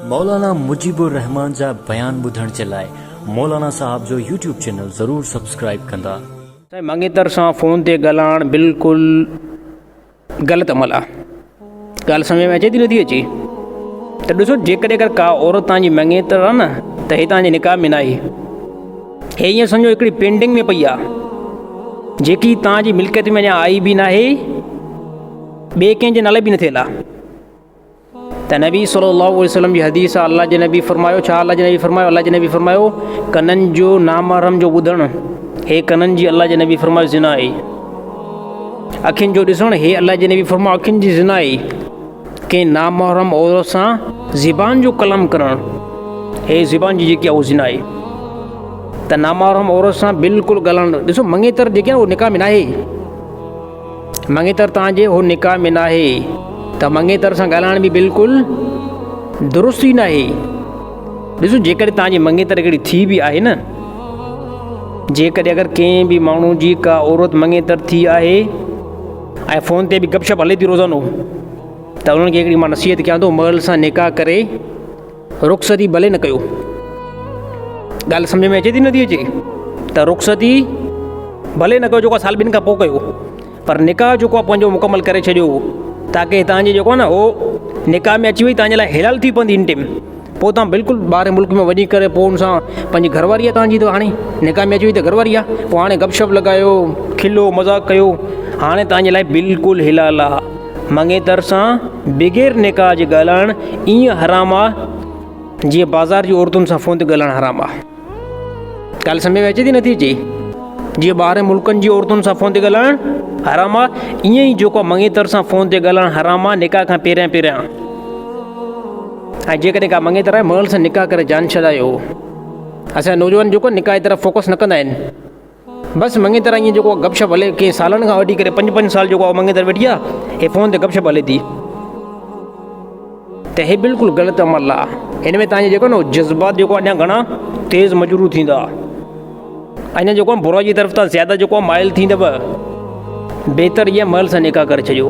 مولانا مجيب الرحمان جا بيان ٻڌڻ جي لاء مولانا صاحب جو يوٽيوب چينل ضرور سبسڪرائيب ڪندا. سائين مڱيتر سان فون تي ڳالهائڻ بلڪل غلط عمل آ ڳالهه سمجهه ۾ اچي ٿي نٿي اچي ته ڏسو جيڪڏهن اگر ڪا عورت تان جي مڱيتر آ نه ته هي تان جي نڪاح ۾ ناهي هي ائين سمجهو هڪڙي پينڊنگ ۾ پئي آ جيڪي تان جي ملڪيت ۾ اڃا آئي به ناهي ٻئي ڪنهن جي نالي به نه ٿيل آ ته نبي صلي الله عليه وسلم جي حديث آ الله جي نبي فرمايو ڇا الله جي نبي فرمايو الله جي نبي فرمايو ڪنن جو نامحرم جو ٻڌڻ هي ڪنن جي الله جي نبي فرمايو زنا آهي اکين جو ڏسڻ هي الله جي نبي فرمايو اکين جي زنا آهي ڪنهن نامحرم عورت سان زبان جو ڪلام ڪرڻ هي زبان جي جيڪي آهي زنا آهي ته نامحرم عورت سان بلڪل ڳالهائڻ ڏسو مڱيتر جيڪي آهي اهو نڪاح ۾ ناهي مڱيتر توهان جي هو نڪاح ۾ ناهي ته مڱيتر سان ڳالهائڻ به بلڪل درست ئي ناهي. ڏسو جيڪڏهن توهان جي مڱيتر هڪڙي ٿي به آهي نه جيڪڏهن اگر ڪنهن به ماڻهو جي ڪا عورت مڱيتر ٿي آهي ۽ فون تي به گپ شپ هلي ٿي روزانو ته انهن کي هڪڙي مان نصيحت ڪيان ٿو مهل سان نڪاح ڪري رخصتي ڀلي نه ڪيو. ڳالهه سمجهه ۾ اچي ٿي نٿي اچي ته رخصتي ڀلي نه ڪيو جيڪو سال ٻن کان پوء ڪيو پر نڪاح جيڪو آهي پنهنجو مڪمل ڪري ڇڏيو تاڪي تان جي جيڪو آهي نه هو نڪاح ۾ اچي وئي تان جي لاء حلال ٿي پوندي ان ٽيم پوء تان بلڪل ٻاهرين ملڪ ۾ وڃي ڪري پوء ان سان پنهنجي گهر واري آهي تان جي ته هاڻي نڪاح ۾ اچي وئي ته گهر واري آهي پوء هاڻي گپ شپ لڳايو کلو مذاق ڪيو هاڻي تان جي لاء بلڪل حلال آهي مڱيتر سان بغير نڪاح جي ڳالهائڻ ائين حرام آ جيئن بازار جي عورتن سان فون تي ڳالهائڻ حرام آ. ڳالهه سمجهه ۾ اچي ٿي نٿي اچي؟ جيئن ٻاهرين ملڪن جي عورتن سان فون تي ڳالهائڻ حرام آ ائين ئي جيڪو مڱيتر سان فون تي ڳالهائڻ حرام آ نڪاح کان پهريان پهريان. ۽ جيڪڏهن ڪا مڱيتر آهي مهل سان نڪاح ڪري جان ڇڏايو. اسان جا نوجوان جيڪو نڪاح جي طرف فوڪس نه ڪندا آهن. بس مڱيتر ائين جيڪو گپ شپ هلي ڪي سالن کان وٺي ڪري پنج پنج سال جيڪو مڱيتر ويٺي آ هي فون تي گپ شپ هلي ٿي ته هي بلڪل غلط عمل آ هن ۾ تانجي جيڪو نه جذبات جيڪو اڃا گهڻا تيز مجروح ٿيندا اڃا جيڪو برائي جي طرف تان زياده جيڪو مائل ٿيندو بهتر اها مهل سان نڪاح ڪري ڇڏيو.